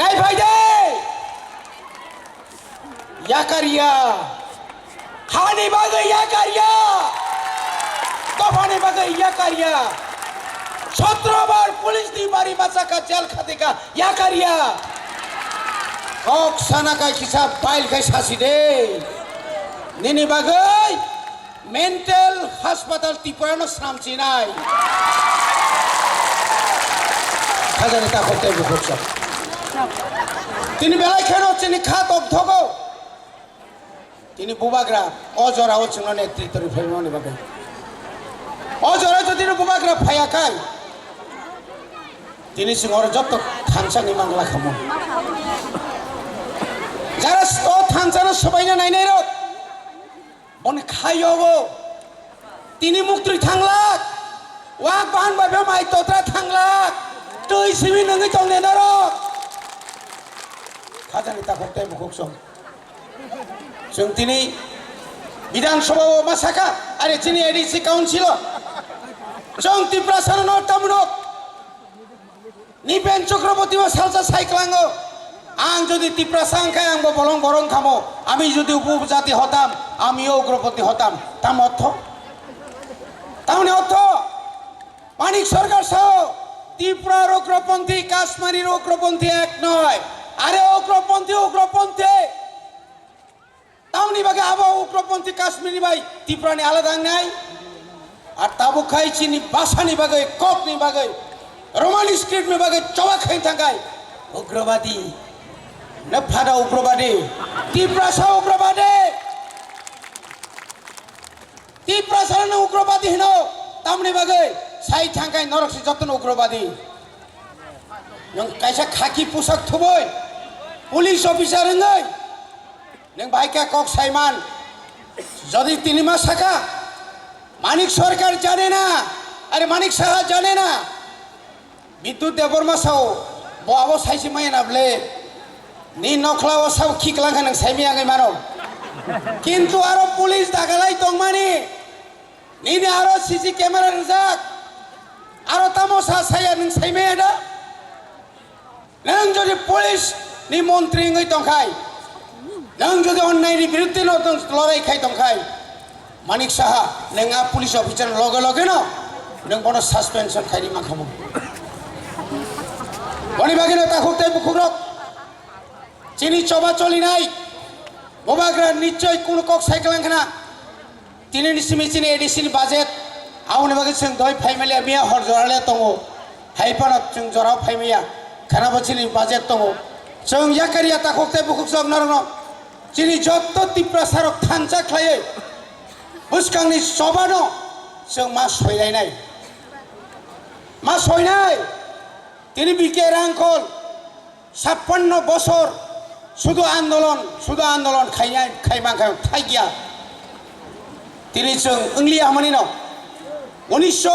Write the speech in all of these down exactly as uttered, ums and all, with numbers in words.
Nai phai de! Yakarya! Hani bagwi yakarya! Dophani bagwi yakarya! Sotro bar police ni bari bachaka, jel khatika, yakarya! Kok sana kai kisa file kai sasi de! Nini bagwi Mental hospital Tripura no swnam chinai. Khajani takhuk tei bukhuk chwng. Tini belai kheno chini kha tok thogo. Tini bubagra o jora o chwngno netrito ri phaimani bagwi. O jora jodi no bubagra phaya kai. Tini chwng oro jotto thansa ni mangla khamo. Jara o thansa no swbaina nainai rok. Boni khayogo tini muktwi thanglak, wak bahan bai bo mai totra thanglak, twi simi nungwi tongnai norok. Khajani takhuk tei bukhuk song. Chwng tini Bidhan Sabha o ma saka, are chini A D C council o. Chwng Tiprasa no norok tamo nok. Nipen Chakraborty bo salsa sai klango. Ang jodi Tiprasa wngkha, ang bo bolong borong khamo. Ami jodi upojati hotam, amiyo ugroponthi hotam. Tam ortho? Tamni ortho? Manik Sarkar sao, Tripura ugroponthi, Kashmir ugroponthi ek noi. Are ugroponthi, ugroponthi. Tamni bagwi abo ugroponthi Kashmir ni bai Tripura ni alada wngnai? Ar tabuk khai chini bhasha ni bagwi, kok ni bagwi, Roman script ni bagwi choba khai thangkai. Ugrobadi. Nephada ugrobadi. Tiprasa ugrobadi. Tiprasa no ugrobadi hino. Tamni bagwi sai thangkai norok si jotono ugrobadi. Nwng kaisa khaki pusak thubui, police officer wngwi, nwng bai khe kok saiman. Jodi tini ma saka, Manik Sarkar jane na, are Manik Saha jane na, Bidyut Debbarma sao, bo abo saisi maya na ble, ni nokhla o sao khiklang khe nwng saimi angwi mano. Kintu aro police dagalai tongmani, nini aro C C camera rijak, aro tamo sa saya nwng saimaya da? Nwng jodi police ni montri wngwi tongkhai, nwng jodi onnai ni biruddhe no nwng lorai khai tongkhai, Manik Saha, nwng a police officer loge loge no nwng bono suspension khaini mankhamu. Boni bagwi no takhuk tei bukhuk rok chini choba cholinai bubagra nichoi kunu kok sai klang khna. Tini ni simi chini A D C ni budget, aboni bagwi chwng doi phaimaliya, miya hor jora le tongo. Hai phano chwng jorao phaimaya, khana bo chini budget tongo. Chwng yakarya takhuk tei bukhuk chwng norokno chini jotto Tiprasa rok thansa khlaiwi bwskangni chobano chwng ma soilainai. Ma soinai. Tini B K Rangkhol Chappanno bosor sudu andolon, sudu andolon khainai, khaimang khaimang thaikia. Tini chwng wngliya hwnmani no. Unisho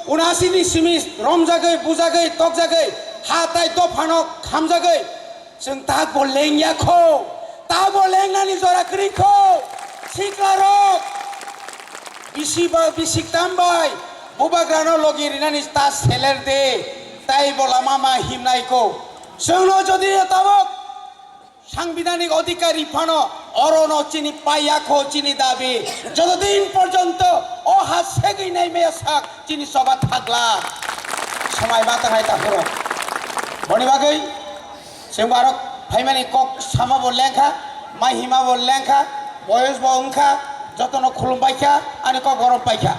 unasi ni simi romjagwi, bujagwi, tokjagwi, ha tai dophano khamjagwi, chwng tak bo lengya kho, tak bo lengnani jora kwrwi kho, sikla rok. Bisi ba, bisi tam bai, bubagrano logi rinani ta seler de, tai bo lama ma himnai kho. Chwngno jodi tabok sangbidanik odhikar rwi phano orono chini paiya kho chini dabi. Jotodin porjonto o ha segwi nai maya sak chini choba thagla. Samai ma tangnai ta phuro. Boni bagwi chwng barok phaimani kok sama bo lengkha, mai hima bo lengkha, boyos bo wngkha, jotono khulum baikha, ani kok gorom paikha.